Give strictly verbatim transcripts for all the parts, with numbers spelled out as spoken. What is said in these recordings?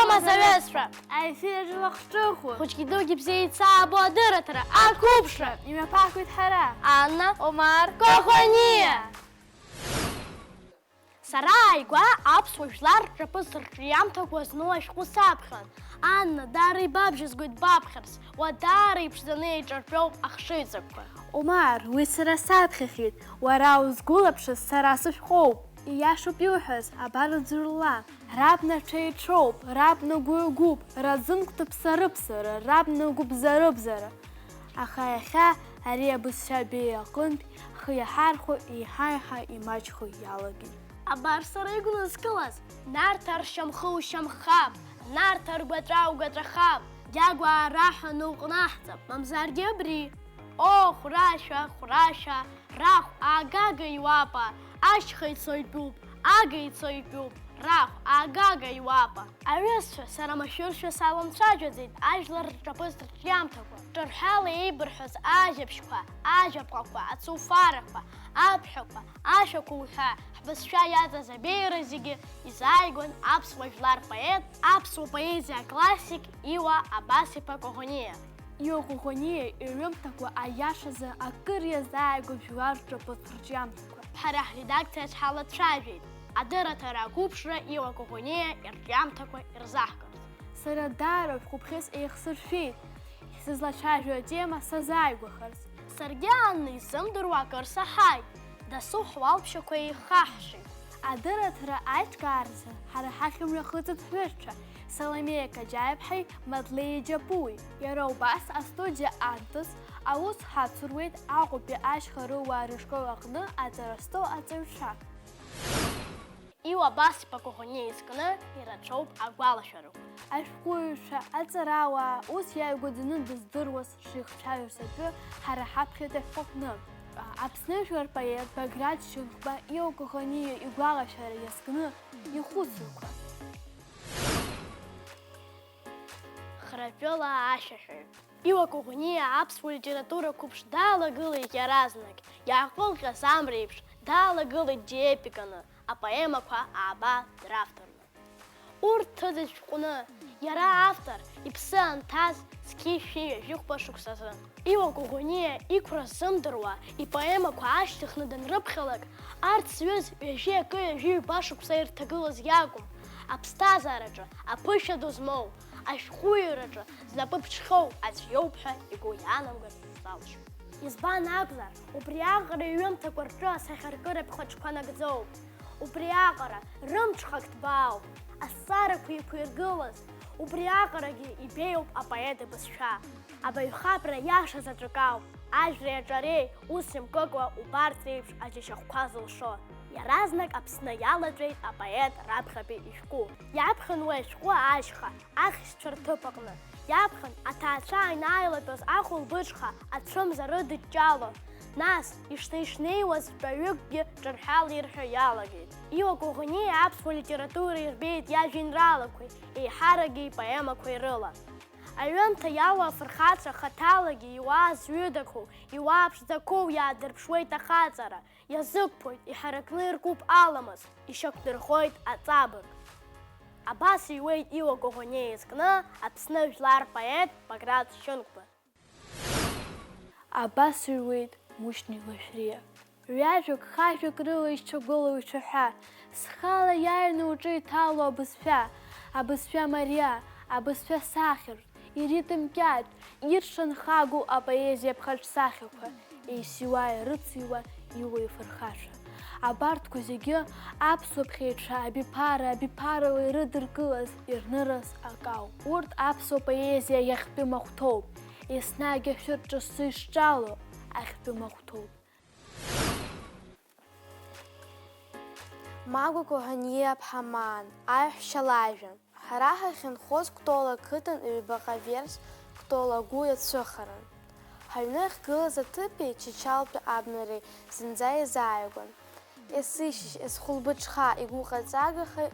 Амазаҩызцәа! Аефир аҿы лахҿыху! Хәыҷгьы дугьы бзиа еицаабо адырраҭара, ақәыԥшра! Имҩаԥаҳгоит ҳара! Анна, Омар, Коӷониа! Сара ааигәа аԥсуа жәлар рҿаԥыцтә рҿиамҭақәа зну ашәҟәы саԥхьон. Анна, даара ибабжьызгоит баԥхьарц, уа даара иԥшӡаны еиҿартәоуп ахшыҩҵакқәа. Омар, уи сара саԥхьахьеит, уара узгәылаԥшыз сара сышәҟәоуп. Ииашоуп иуҳәаз, абар аӡәырла. Рабнацәа еиҿоуп, рабна гәы иагәуп, раӡын гәҭыԥсарыԥсара, рабна гәыбзарыбзара. Аха иахьа ари абызшәа беиа аҟынтә ҳхы иаҳархәо еиҳа-еиҳа имаҷхо иалагеит. Абар сара игәнызкылаз, Нарҭаа ршьамхы ушьамхап, Нарҭаа ргәаҵәа угәаҵәахап, Гьагәаа раҳәа ныҟәнаҳҵап, мамзаргьы абри. О, хәрашәа, хәрашәа, рахә аагага иуапа, ашьха ицо итәуп, ага ицо итәуп, рахә аагага иуапа. Аҩызцәа, сара машәыршәа саламцәажәаӡеит ажәлар рҿаԥыцтә рҿиамҭақәа, ҿырҳәала еибырҳәоз ажәабжьқәа, ажәаԥҟақәа, ацуфарақәа, аԥхьақәа, ашәақәа уҳәа, ҳбызшәа иаҵаз абеиара зегьы изааигәан аԥсуа жәлар поет, аԥсуа поезиа аклассик Иуа Абас-иԥа Коӷониа. Иуа Коӷониа иҩымҭақәа аиашазы акыр иазааигәоуп жәлар рҿаԥыцтә рҿиамҭақәа. Ҳара ҳредакциаҿ ҳалацәажәеит адырраҭара ақәыԥшра Иуа Коӷониа ирҿиамҭақәа ирзаҳкырц. Сара даара шәҟәы ԥхьыс еихсыршәеит, ҳзызлацәажәо атема сазааигәахарц. Саргьы Анна изымдыруа акыр саҳаит, дасу ҳуалԥшьақәа еихаҳшеит. Адырраҭара аиҿкааразы ҳара ҳахь имҩахыҵит ҳҩызцәа Саломеиа Каџьаиԥҳаи Мадлеи Џьапуи. Иара убас астудиа Антыс аус ҳацуруеит Аҟәатәи ашьхарыуаа рышкол аҟны аҵара зҵоу аҵаҩцәа. Иуа Абас-иԥа Коӷониа изкны ирацәоуп агәалашәарақәа. Ашәҟәыҩҩцәа, аҵарауаа, ус иааигәаӡаны дыздыруаз шихцәажәоз атәы ҳара ҳаԥхьатәи ҳхәыхәны. Аԥсны жәлар рпоет Баграт Шьынқәба Иуа Коӷониа игәалашәара иазкны ихәыцрақәа. Хратәыла ашәаҳәаҩ. Иуа Коӷониа аԥсуа литература қәыԥш даалагылеит иаразнак, иаакылҟьаз амреиԥш даалагылеит диепиканы, апоемақәа ааба дравторны. Урҭ ҭыҵит шәҟәны, иара автор иԥсы анҭаз зқьи шәи ҩажәи хәба шықәсазы. Иуа Коӷониа иқәра ззымдыруа ипоемақәа аашьҭыхны данрыԥхьалак, арҭ зҩыз ҩажәи акы ҩажәи ҩба шықәса ирҭагылаз иакәым, аԥсҭазаараҿы аԥышәа ду змоу, ашәҟәыҩҩраҿы знапы ԥҽхьоу аӡә иоуп ҳәа игәы иаанамгар залшом. Избан акәзар, убриаҟара иҩымҭақәа рҿы асахьаркыратә хаҿқәа нагӡоуп. Убриаҟара рымҽхак ҭбаауп, азҵаарақәа еиқәиргылаз, убриаҟарагьы ибеиоуп апоет ибызшәа. Абаҩхатәра иаша заҵәык ауп, ажәреи аҿареи ус имкыкәа убарҭ реиԥш аџьашьахәқәа зылшо. Иаразнак Аԥсны иалатәеит апоет раԥхьатәи ишәҟәы. Иаԥхьон уи ашәҟәы ашьха, ахьшьцәа рҭыԥ аҟны. Иаԥхьон аҭаацәа анааилатәоз ахәылбыҽха ацәымза рыдыҷҷало. Нас, ишнеи-шнеиуаз ҳәаҩыкгьы ҿырҳәала ирҳәо иалагеит. Иуа Коӷониа аԥсуа литература ирбеит иажәеинраалақәеи еиҳаракгьы ипоемақәеи рыла. Аҩымҭа иалоу афырхацәа хаҭалагьы иуаа зҩыдақәоу, иуаа ԥшӡақәоу иаадырԥшуеит ахаҵара, иазықәԥоит, иҳаракны иркуп аламыс, ишьақәдырӷәӷәоит аҵабырг. Абас иҩуеит Иуа Коӷониа изкны Аԥсны жәлар рпоет Баграт Шьынқәба. Абас иҩуеит Мушьни Лашәриа. Ҩажәак, хажәак рыла ишьақәгылоу ицәаҳәа, схала иааины уҿы иҭало абызшәа, абызшәа мариа, абызшәа сахьарҭә, иритм кьаҿ, иршанхагоу апоезиа ԥхаҿсахьақәа, еисиуа-ирыциуа Иуа ифырхацәа. Абарҭқәа зегьы аԥсуа ԥхьаҩцәа абиԥара, абиԥарала ирыдыркылаз, ирныраз акы ауп. Урҭ аԥсуа поезиа иахьтәи махәҭоуп, еснагь ашәыр ҿыцӡа ишҿало ахьтәы махәҭоуп. Магәа Коӷониа-ԥҳа Маан, аиҳәшьа лажәа. Ҳара ҳахьынхоз Кәтол ақыҭан ҩбаҟа верс Кәтол агәы иацәыхаран. Ҳаҩны иахьгылаз аҭыԥи Чачалтәи абнареи зынӡа еизааигәан. Есышьыжь, есхәылбыҽха, игәыҟаҵагаха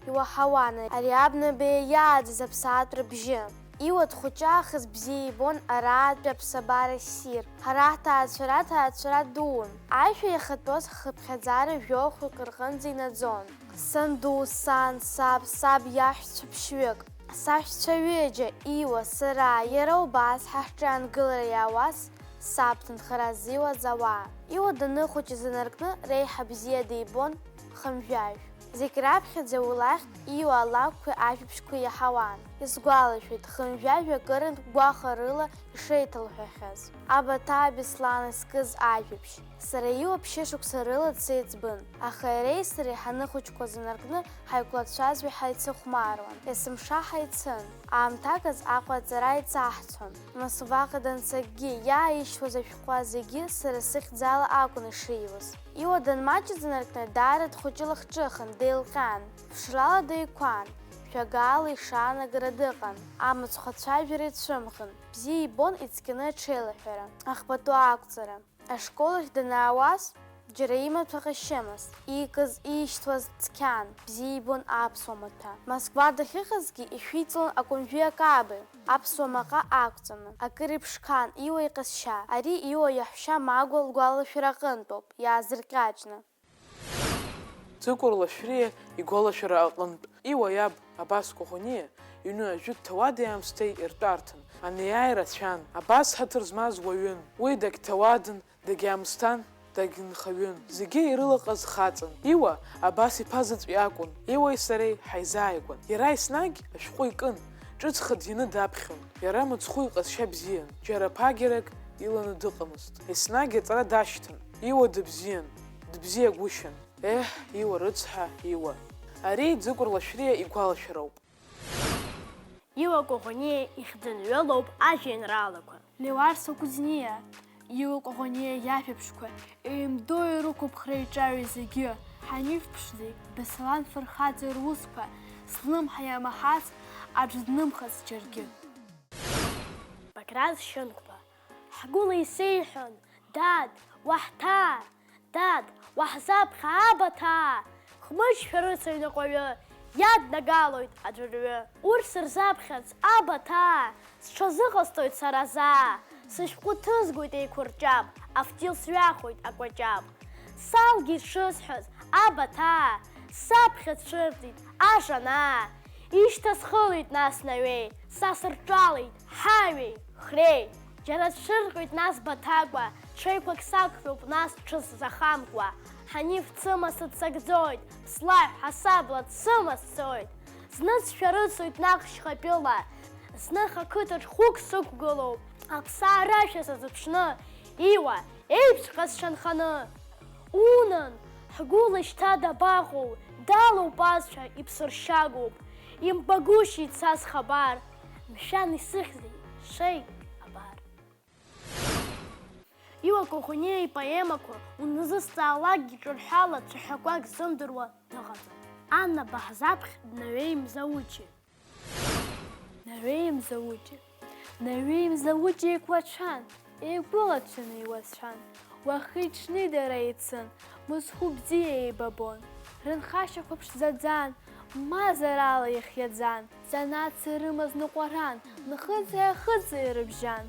иуаҳауан ари абна беиа иааӡаз аԥсаатә рыбжьы. Иуа дхәыҷаахыс бзиа ибон араатәи аԥсабара ссир. Ҳара ҳҭаацәара ҭаацәара дуун. Аишәа иахатәоз ҳхыԥхьаӡара жәохәҩык рҟынӡа инаӡон. Санду, сан, саб, саб иаҳәшьцәа ԥшьҩык. Саҳәшьцәа ҩыџьа, Иуа, сара, иара убас ҳахҿы аангылара иаауаз саб ҭынхара ззиуаз ауаа. Иуа даныхәыҷыз инаркны реиҳа бзиа дибон хынҩажә. Зегь раԥхьаӡа уи лахьтә Иуа алакәқәеи ажәабжьқәеи иаҳауан. Исгәалашәоит, хынҩажәа акырынтә гәахәарыла ишеиҭалҳәахьаз. Абаҭаа Беслан изкыз ажәабжь. Сара Иуа ԥшьышықәса рыла дсеиҵбын, аха иареи сареи ҳаныхәыҷқәаз инаркны ҳаиқәлацәазшәа ҳаицыхәмаруан, есымша ҳаицын. Аамҭак азы Аҟәа аҵара иҵаҳҵон. Москваҟа данцагьы, иааишьҭуаз ашәҟәқәа зегьы сара сыхьӡала акәын ишиуаз. Иуа данмаҷыз инаркны даара дхәыҷы-лахҿыхын, деилҟьан, ԥшрала деиқәан, шәагаала ишаанагара дыҟан, амыцхә ацәажәара ицәымӷын, бзиа ибон ицқьаны аҽеилаҳәара, ахԥатәы ақәҵара. Ашкол ахь данаауаз, џьара имаҭәа ҟьашьымызт, иикыз, иишьҭуаз цқьан, бзиа ибон аԥсуа маҭәа. Москва дахьыҟазгьы ишәиҵалон акәымжәи акаби, аԥсуа маҟа ақәҵаны, акыр иԥшқан Иуа иҟазшьа. Ари Иуа иаҳәшьа Магәа лгәалашәара аҟынтәоуп, иаазырҟьаҿны. Ӡыкәыр Лашәриа игәалашәара аҟынтә, Иуа иаб Абас Коӷониа иҩны ажәытә ҭауади-аамсҭеи иртәарҭан, анеиааира цәан, Абас ҳаҭыр змаз уаҩын. Уи дагьҭауадын, дагьаамсҭан, дагьынхаҩын. Зегьы ирылаҟаз хаҵан. Иуа Абас иԥа заҵә иакәын. Иуеи сареи ҳаизааигәан. Иара еснагь ашәҟәы икын, ҿыцха дианы даԥхьон. Иара мыцхәы иҟазшьа бзиан, џьара ԥагьарак иланы дыҟамызт. Еснагь аҵара дашьҭан. Иуа дыбзиан, дыбзиагәышьан. Еҳ, Иуа рыцҳа, Иуа! Ари Ӡыкәыр Лашәриа игәалашәароуп. Иуа Коӷониа ихьӡынҩылоуп ажәеинраалақәа. Леуарса Кәыҵниа, Иуа Коӷониа иажәабжьқәа, еимдо ирықәыԥхра иҿаҩа зегьы, ҳаниф Ԥшӡеи Беслан фырхаҵа русқәа, злымҳа иамаҳац аӡә днымхац џьаргьы. Баграт Шьынқәба, ҳгәыла исеиҳәон, дад, уаҳҭаа! Дад, уаҳзаԥхьа абаҭаа! Хмыҷ шәарыцаҩ ныҟәаҩы, иаднагалоит аӡәырҩы. Урҭ сырзаԥхьарц абаҭаа, сҽазыҟасҵоит сара заа. Сышәҟәы ҭызгоит еиқәырҷаб, афҭил сҩахоит акәаҷаб. Салгеит шысҳәаз абаҭаа, саԥхьа дцәырҵит ажанаа. Ишьҭасхылеит нас наҩеи, са сырҿалеит ҳаҩеи, хреи. Џьара дцәырҟьоит нас Баҭакәа, ҽеиқәак сақәтәоуп нас ҽысзахамкуа. Ҳаниф дсыма сыццакӡоит, слаҳә ҳасабла дсыма сцоит. Зны сшәарыцоит наҟ шьхатәыла, зных ақыҭаҿ хәык сықәгылоуп. Аԥсаа рашәа сазыԥшны, Иуа, еиԥшҵәҟьаз шанханы. Унан, ҳгәыла шьҭа дабаҟоу, далоуп ацәа, иԥсыршьагоуп, имбагәышьеит са схабар, мшәан исыхьзеи, шеи, абар. Иуа Коӷониа ипоемақәа уназысҵаалакгьы ҿырҳәала цәаҳәақәак ззымдыруа дыҟаӡам. Анна Баҳзаԥхь, Наҩеи Мзауҷи. Наҩеи Мзауҷи. Наҩеи Мзауҷи еиқәлацәан, еигәылацәаны иуацәан. Уахи-ҽни дара еицын, мыцхәы бзиа еибабон. Рынхашьақәа ԥшӡаӡан, мазарала ихиаӡан. Занааҭс ирымаз ныҟәаран, нхыҵи-аахыҵи ирыбжьан.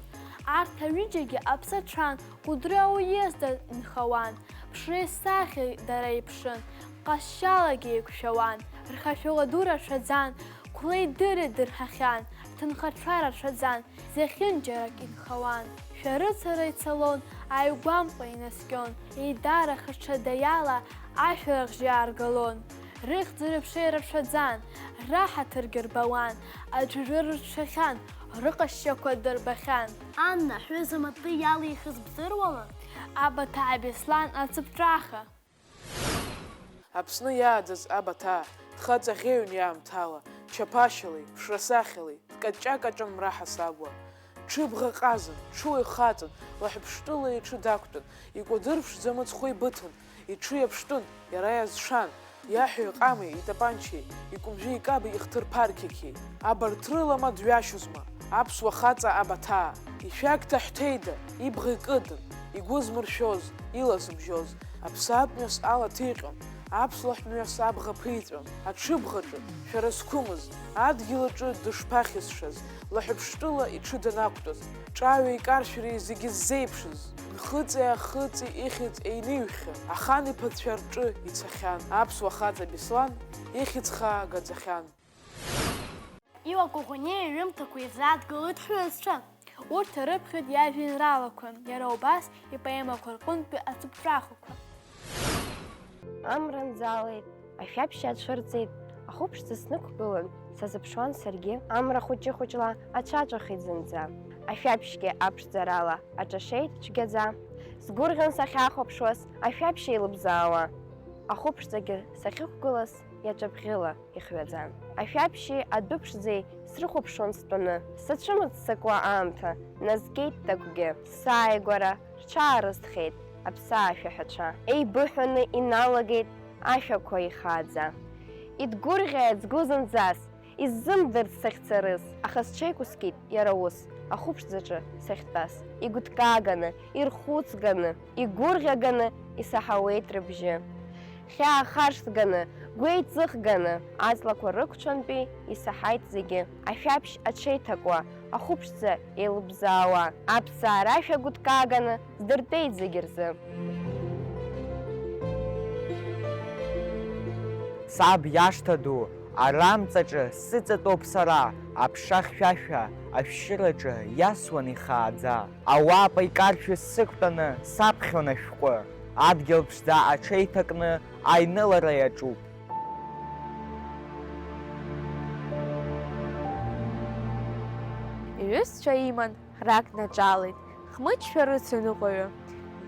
Арҭ аҩыџьагьы аԥсацәан, Кәыдры ауездаз инхауан. Ԥшреи сахьеи дара иԥшын, ҟазшьалагьы еиқәшәауан. Рхашәала ду рацәаӡан, қәлеи дыри дырҳахьан, рҭынхацәа рацәаӡан, зехьынџьарак инхауан. Шәарыцара ицалон, ааигәамҟа инаскьон, еидара хыҽадеиала ашәарахжьы ааргалон. Рыхьӡи рыԥшеи рацәаӡан, раҳаҭыргьы рбауан, аӡәырҩы рыцәшәахьан, рыҟазшьақәа дырбахьан. Анна, ҳҩыза матәы иалихыз бдыруама? Абаҭаа Беслан ацыԥҵәаха. Аԥсны иааӡаз Абаҭаа дхаҵа ӷьеҩн иаамҭала, чаԥашьалеи, ԥшрасахьалеи, дкаҷҷа-каҷон мра ҳасабла. Ҽыбӷа ҟазан, ҽуаҩ хаҵан, лаҳәԥштәыла иҽы дақәтәан, икәадыр ԥшӡа мыцхәы еибыҭан, иҽы иаԥштәын, иара иазшан, иаҳәа иҟамеи, итапанчеи, икәымжәи икаби ихҭырԥа рқьақьеи. Абарҭ рыла ма дҩашьозма, аԥсуа хаҵа Абаҭаа? Ишәақь ҭаҳәҭеида, ибӷа икыдын, игәы змыршәоз, ила зымжьоз, аԥсаатә мҩас ала ҭиҟьон, аԥслаҳә мҩас абӷа ԥиҵәон, аҽыбӷаҿы, шәара зқәымыз, адгьыл аҿы дышԥахьысшаз, лаҳәԥштәыла иҽы данақәтәаз, ҿаҩеи каршәреи зегьы ззеиԥшыз, нхыҵи-аахыҵи ихьӡ еиниҩхьан, ахан иԥацәа рҿы ицахьан, аԥсуа хаҵа Беслан ихьӡ хаа гаӡахьан. Иуа Коӷониа иҩымҭақәа ирзааҭгылоит ҳҩызцәа. Урҭ ирыԥхьоит иажәеинраалақәа, иара убас ипоемақәа рҟынтәи ацыԥҵәахақәа. Амра нӡалеит, ашәаԥшь ацәырҵит, ахәыԥшӡа снықәгылан, сазыԥшуан саргьы. Амра хәыҷы-хәыҷла ацәаҵәахит зынӡа, ашәаԥшьгьы аԥшӡарала аҿашеит цәгьаӡа. Сгәырӷьон сахьахәаԥшуаз, ашәаԥшь еилыбзаауа, ахәыԥшӡагьы сахьықәгылаз, иаҵәабӷьыла ихҩаӡан. Ашәаԥшьи адәы ԥшӡеи срыхәаԥшуан стәаны. Сацәымыццакуа аамҭа назгеит такәгьы. Сааигәара рҽаарызҭхеит аԥсаашәаҳәацәа. Еибыҳәаны иналагеит ашәақәа ихааӡа. Идгәырӷьааит сгәы зынӡас, иззымдырт сахьцарыз, аха сҽеиқәыскит иара ус, ахәыԥшӡаҿы сахьтәаз. Игәыҭкааганы, ирхәыцганы, игәырӷьаганы исаҳауеит рыбжьы. Хьаа харшҭганы, гәеиҵыхганы, аҵлақәа рықәцәантәи исаҳаит зегьы. Ашәаԥшь аҽеиҭакуа, ахәыԥшӡа еилыбзаауа, аԥсаа рашәа гәыҭкааганы здыртәеит зегь рзы. Саб иашҭа ду, арамҵаҿы сыҵатәоуп сара, аԥша хьшәашәа ашәшьыраҿы иасуан ихааӡа. Ауапа икаршәыз сықәтәаны саԥхьон ашәҟәы, адгьыл ԥшӡа аҽеиҭакны аинылара иаҿуп. Иҩызцәа иман, рак днаҿалеит, Хмыҷ Шәарыцаныҟәаҩы.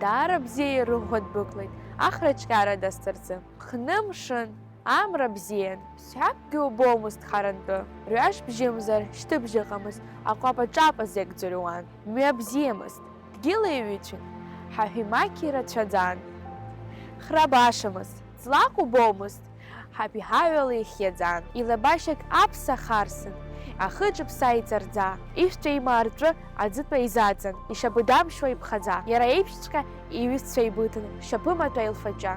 Даара бзиа ирыӷәӷәа ддәықәлеит, Ахра Ҿҟьара дазцарцы. Хнымшын, амра бзиан, сҳәакгьы убомызт харантәы. Рҩаш бжьымзар, шьҭыбжь ыҟамызт, аҟәаԥа-ҿаԥа зегь ӡырҩуан. Мҩа бзиамызт, дгьыла иҩыцәын, ҳаҳәимақьи рацәаӡан. Хра башамызт, ҵлак убомызт, ҳаԥиҳаҩала ихиаӡан. Илабашьак аԥса харсын, ахы ҿыԥса иҵарӡа. Ишәҵәа имаа ртәы аӡытәа изаҵан, ишьапы дамшьуа иԥхаӡа. Иара иеиԥшҵәҟьа иҩызцәа еибыҭан, шьапымаҭәа илфаҷа.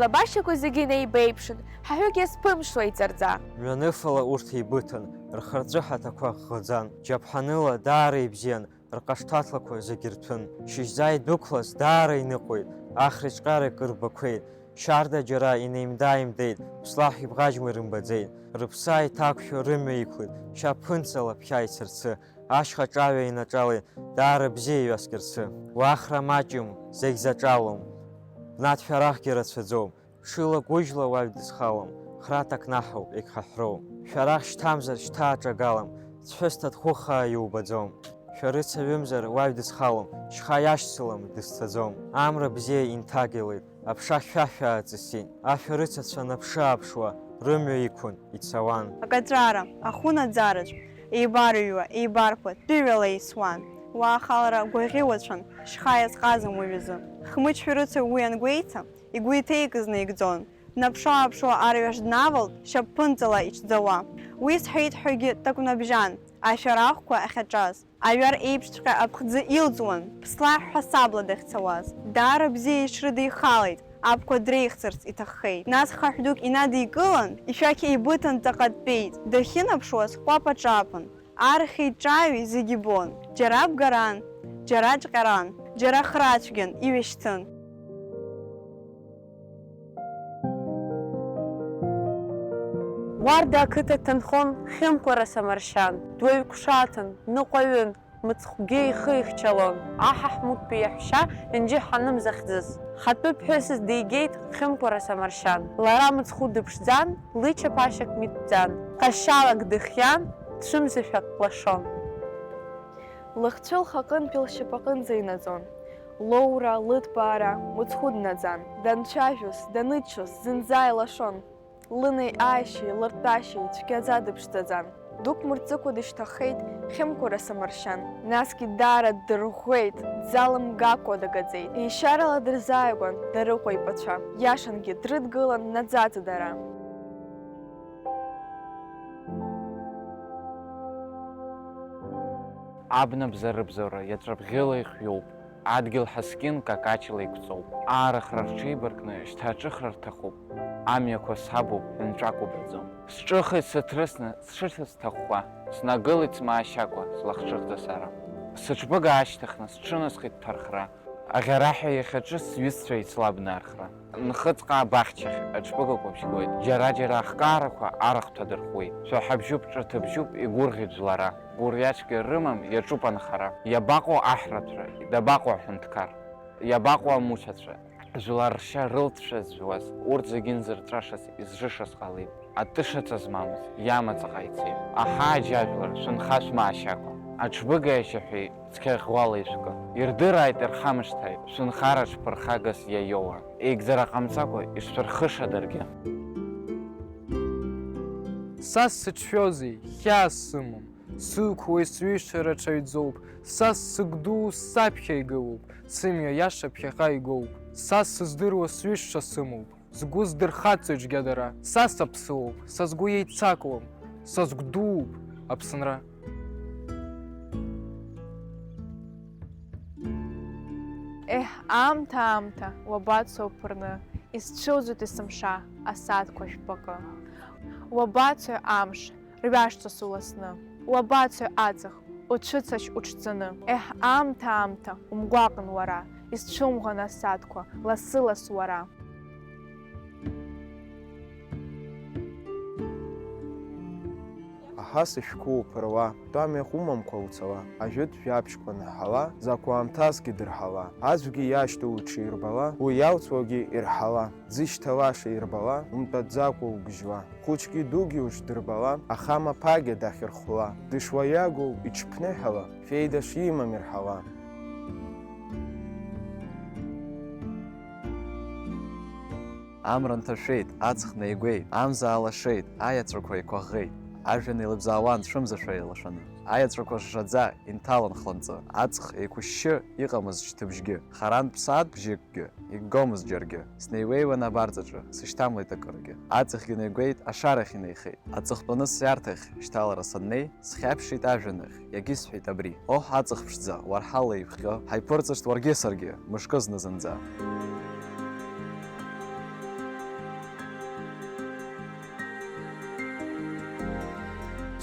Лабашьақәа зегьы неибеиԥшын, ҳаҳәык иазԥымшуа иҵарӡа. Мҩаныфала урҭ еибыҭан, рхырҵәы ҳаҭақәа ӷӷаӡан. Џьаԥҳаныла даара ибзиан, рҟашҭаҭлақәа зегьы рҭәын. Шьыжьӡа идәықәлаз даара иныҟәеит, Ахра Ҿҟьара кыр бақәеит. Шьарда џьара инеимда-ааимдеит, Ԥслаҳә ибӷаџьма рымбаӡеит. Рыԥсы ааиҭакшәа рымҩа иқәлеит, шьаԥынҵала ԥхьа ицарцы. Ашьха ҿаҩа инаҿалеит, даара бзиа иҩаскьарцы. Уа Ахра маҷым, зегь заҿалом, Бнаҭ Шәарахгьы рацәаӡом. Ҽыла гәыжьла уаҩ дызхалом, Храҭа кнаҳауп, егьхаҳәроу. Шәарах шьҭамзар шьҭа аҿагалам, Ҵәҳәысҭа дхәыхаа иубаӡом. Шәарыцаҩымзар уаҩ дызхалом, Шьха иашьцылам, дызцаӡом. Амра бзиа инҭагылеит, аԥша хьшәашәа ааҵысит. Ашәарыцацәа наԥшы-ааԥшуа рымҩа иқәын, ицауан. Акаҵәара, ахәы наӡараҿ, еибарыҩуа, еибарԥо, тәыҩала еисуан. Уа ахалара гәаӷьуацәан, Шьха иазҟазам уажәазы. Хмыҷ Шәарыцаҩ уи ангәеиҭа, игәы иҭеикыз наигӡон. Днаԥшы-ааԥшуа арҩаш днавалт, шьапԥынҵала иҽӡауа. Уи сҳәеит ҳәагьы такәнабжьан, ашәарахқәа ахьаҿаз. Аҩар еиԥшҵәҟьа аԥхӡы илҵуан, Ԥслаҳә ҳасабла дахьцауаз. Даара бзиа иҽрыдихалеит, абқәа дреихсырц иҭаххеит. Нас хаҳә дук инадикылан, ишәақь еибыҭан ҵаҟа дтәеит. Дахьынаԥшуаз ҟәапа-ҿапын. Архи ҿаҩи зегь ибон. Џьара бгаран, џьара ҿҟьаран, џьара храцәгьан, иҩашьҭын. Уарда ақыҭа дҭанхон Хьымкәара Самаршьан. Дуаҩ ҟәшаҭан, ныҟәаҩын, мыцхәгьы ихы ихьчалон. Аҳаҳмутәи иаҳәшьа Енџьы-Ҳаным захьӡыз. Хатәы ԥҳәысыс дигеит Хьымкәара Самаршьан. Лара мыцхәы дыԥшӡан, лычаԥашьак митәӡан. Ҟазшьалак дыхиан, дцәымзашәа лашон. Лыхцәы лхаҟынтәи лшьапаҟынӡа инаӡон. Лоура, лыҭбаара мыцхәы днаӡан. Данцәажәоз, даныччоз зынӡа илашон. Лынеи ааишьеи лыртәашьеи цәгьаӡа дыԥшӡаӡан. Дук мырҵыкәа дышьҭаххеит Хьымкәара Самаршьан. Насгьы даара ддырӷәӷәеит, дзалымгакәа дагаӡеит. Еишьарала дырзааигәан Дарыҟәа иԥацәа. Иашангьы дрыдгылан наӡаӡа дара. Абна бзарыбзоура иаҵәабӷьыла ихҩоуп, адгьыл ҳаскьын какаҷла иқәҵоуп. Аарыхра рҽеибаркны шьҭа аҿыхра рҭахуп, амҩақәа сабуп, ҳәынҵәак убаӡом. Сҿыхеит сыҭрысны, сҽыҭа сҭахәхәа, снагылеит смаашьакәа, слахҿыхӡа сара. Сыҽбыга аашьҭыхны сҽынасхеит ҭархра, Аӷьараҳәа иахьаҿыз сҩызцәа еицлабны архра. Нхыҵҟа абаҳчахь аҽбыгақәа бжьгоит. Џьара-џьара ахкаарақәа арахә ҭадырхуеит. Шәаҳабжьуп, ҿыҭыбжьуп, игәырӷьеит жәлара. Гәырҩацәгьа рымам, иаҿуп анхара. Иабаҟоу аҳрацәа, дабаҟоу аҳәынҭқар? Иабаҟоу амуҭацәа? Жәлар ршьа рылҵшәа зжәуаз, урҭ зегьы нзырҵәашаз, изжышаз ҟалеит. Атышаҵа змамыз, иамаҵ ҟаицеит. Аҳа, аџьажәлар, шәынха шәмаашьакәа. Аҽбыга иашьаҳәеи цқьа ӷәӷәала ишәкы. Ирдырааит ирхамышҭааит, шәынхараҿ ԥырхагас иаиоуа. Еигӡара ҟамҵакәа ишшәырхыша даргьы. Са сзыҿшәозеи, хьаас сымам, сықәуеи сҩызцәа рацәаҩӡоуп, са сыгәдуу саԥхьа игылоуп, сымҩа иаша ԥхьаҟа игоуп, са сыздыруа сҩызцәа сымоуп, сгәы здырхаҵоит цәгьа дара, са саԥсыуоуп, са сгәы еицаклам, са сгәдууп Аԥсынра. Еҳ, аамҭа, аамҭа, уабацо уԥырны, исцәылӡуеит есымша асааҭқәа жәпакы. Уабацои амш, рҩашцо суласны? Уабацои аҵых, уцәыцашь уҽӡаны? Еҳ, аамҭа, аамҭа, умгәаҟын уара, исцәумӷын асааҭқәа, лассы-ласс уара. Аҳа сышәқәа уԥыруа, тәамҩахә умамкәа уцала, ажәытә жәабжьқәа наҳала, закә аамҭазгьы дырҳала, аӡәгьы иашьҭоу уҽирбала, уи иалҵуагьы ирҳала, дзышьҭалаша ирбала, умтәаӡакәа угьежьуа, хәыҷгьы дугьы уҽдырбала, ахамаԥагьа дахьырхәла, дышуаҩагоу иҽԥныҳәала, феида шимам ирҳала. Амра нҭашәеит, аҵх неигәеит, амза аалашеит, аеҵәақәа еиқәаӷӷеит. Ажәҩан еилыбзаауан цәымзашәа еилашәаны. Аеҵәақәа жжаӡа инҭалон хланҵы. Аҵх еиқәышьшьы иҟамызт шьҭыбжьгьы. Харантә ԥсаатә бжьыкгьы икгомызт џьаргьы. Снеиуеиуан абарҵаҿы, сышьҭамлеит акыргьы. Аҵхгьы неигәеит, ашарахь инеихеит. Аҵыхәтәаны сиарҭахь шьҭалара саннеи, схьаԥшит ажәҩан ахь, иагьысҳәеит абри. Оҳ, аҵых ԥшӡа, уарҳалла иԥхьҟьо, ҳаиԥырҵышт уаргьы саргьы, мышкызны зынӡа.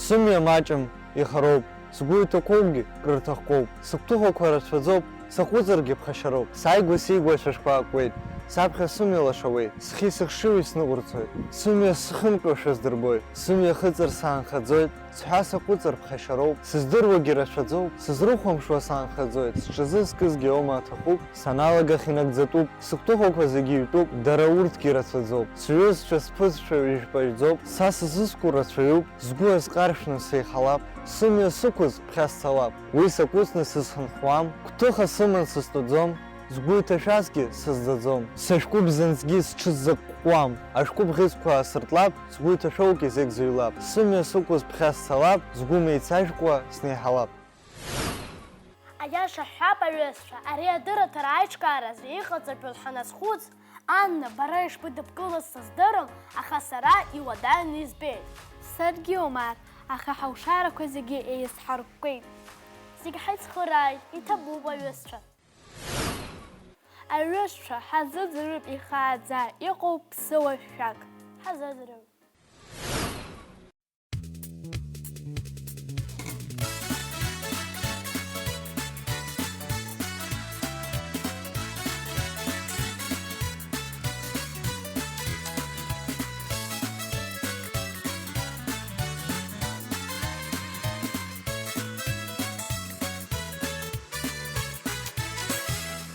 Сымҩа маҷым, ихароуп, сгәы иҭақәоугьы крырҭахқәоуп, сыгәҭыхақәа рацәаӡоуп, саҟәыҵыргьы ԥхашьароуп, сааигәа-сигәа ацәашқәа акуеит, саԥхьа сымҩа лашауеит, схи сыхшыҩи сныҟәырцоит, сымҩа сыхымҟьошәа здырбоит, сымҩа хыҵыр саанхаӡоит, сҳәа саҟәыҵыр ԥхашьароуп, сыздыруагьы рацәаӡоуп, сызрыхәамшуа саанхаӡоит, сҽазызкызгьы ома аҭахуп, саналагах инагӡатәуп, сыгәҭыхақәа зегьы ҩтәуп, дара урҭгьы рацәаӡоуп, сҩызцәа сԥызшәа ҩажәпа жәӡоуп, са сзызку рацәаҩуп, сгәы азҟаршәны сеихалап, сымҩа сықәыз ԥхьа сцалап, уи саҟәыҵны сызхынҳәуам, гәҭыха сыман сызтәаӡом, сгәы иҭашәазгьы сызӡаӡом, сашәкуп зынӡгьы сҽысзакәкәуам, ашәкы бӷьыцқәа аасыртлап, сгәы иҭашәоугьы зегь зыҩлап, сымҩа сықәыз ԥхьа сцалап, сгәы меицәажәкуа снеиҳалап. Аиаша ҳҳәап, аҩызцәа, ари адырраҭара аиҿкааразы иҟаҵатәу ҳаназхәыц, Анна, бара ишбыдыбкылаз сыздырам, аха сара иуадаҩны избеит. Саргьы, Омар, аха ҳалшарақәа зегьы еизҳаркәкәеит. Зегь ҳаицхырааит, иҭабуп, аҩызцәа. Аҩызцәа, ҳазыӡырҩып ихааӡа иҟоу ԥсыуа шәак. Ҳазыӡырҩып.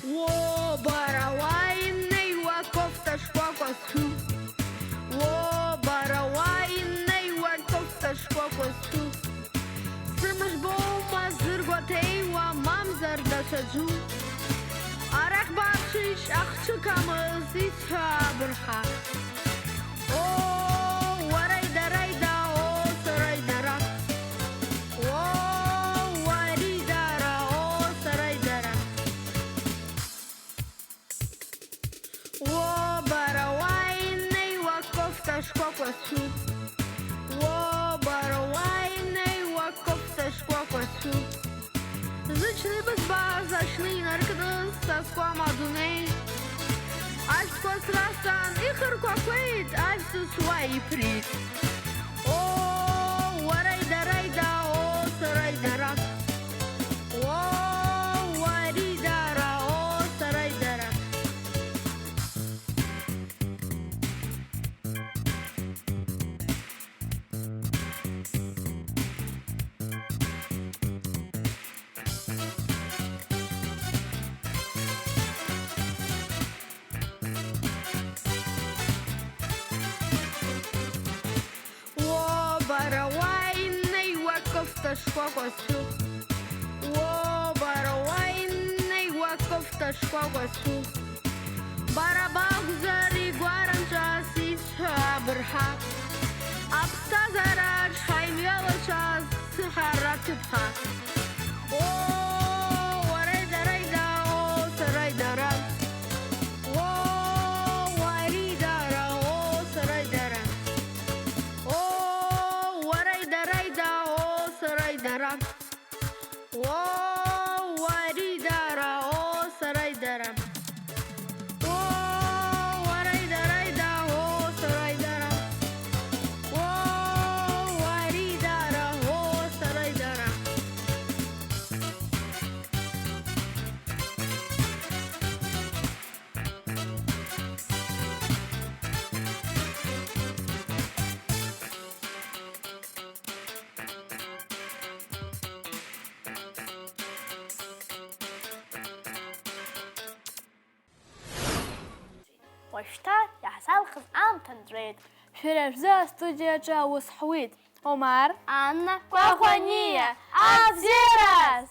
Уо, бара уа инеиуа кофта шкәакәа зцу. Уо, бара уа инеиуа кофта шкәакәа зцу. Сымыжбоума зыргәаҭеиуа, мамзар даҽаӡәу? Арахь бааԥсыишь, ахцәы қамыз исҳәа абырҳа. О, уараи дараи да, о, сараи дара. О, уари дара, о, сараи дара. Уо, бара уа инеиуа кофта шкәакәа зцу. Уо, бара уа инеиуа кофта шкәакәа зцу. Зыҽны ибызбаз аҽны инаркны сазкуама адунеи? Ашәҭқәа срасҵан, ихырқәақәеит, ажәҵыс уа иԥрит. О, уараи дараи да, о, сараи дара. О, уари дара, о, кофта шкәакәа сшәу. Уо, бара уа инеиуа кофта шкәакәа сшәу. Бара бакәзар игәаранҵәаз исҳәо абырҳа. Аԥсҭазаараҿ ҳаимҩалацәаз сыҳәара ҭыԥха. О, уареи дареи да, о, сареи дара. О, уареи дара, о, сареи дара. О, уареи дареи да, о, сареи дара. О, уареи дара, о, сареи дара. О, уареи дареи да, о, сареи дара. О, уареи дара, о, сареи дара. Уажәшьҭа иаҳзалхыз аамҭа нҵәеит. Шәара шәзы астудиаҿы аус ҳуит Омар, Анна, Кәахәаниа, абзиараз!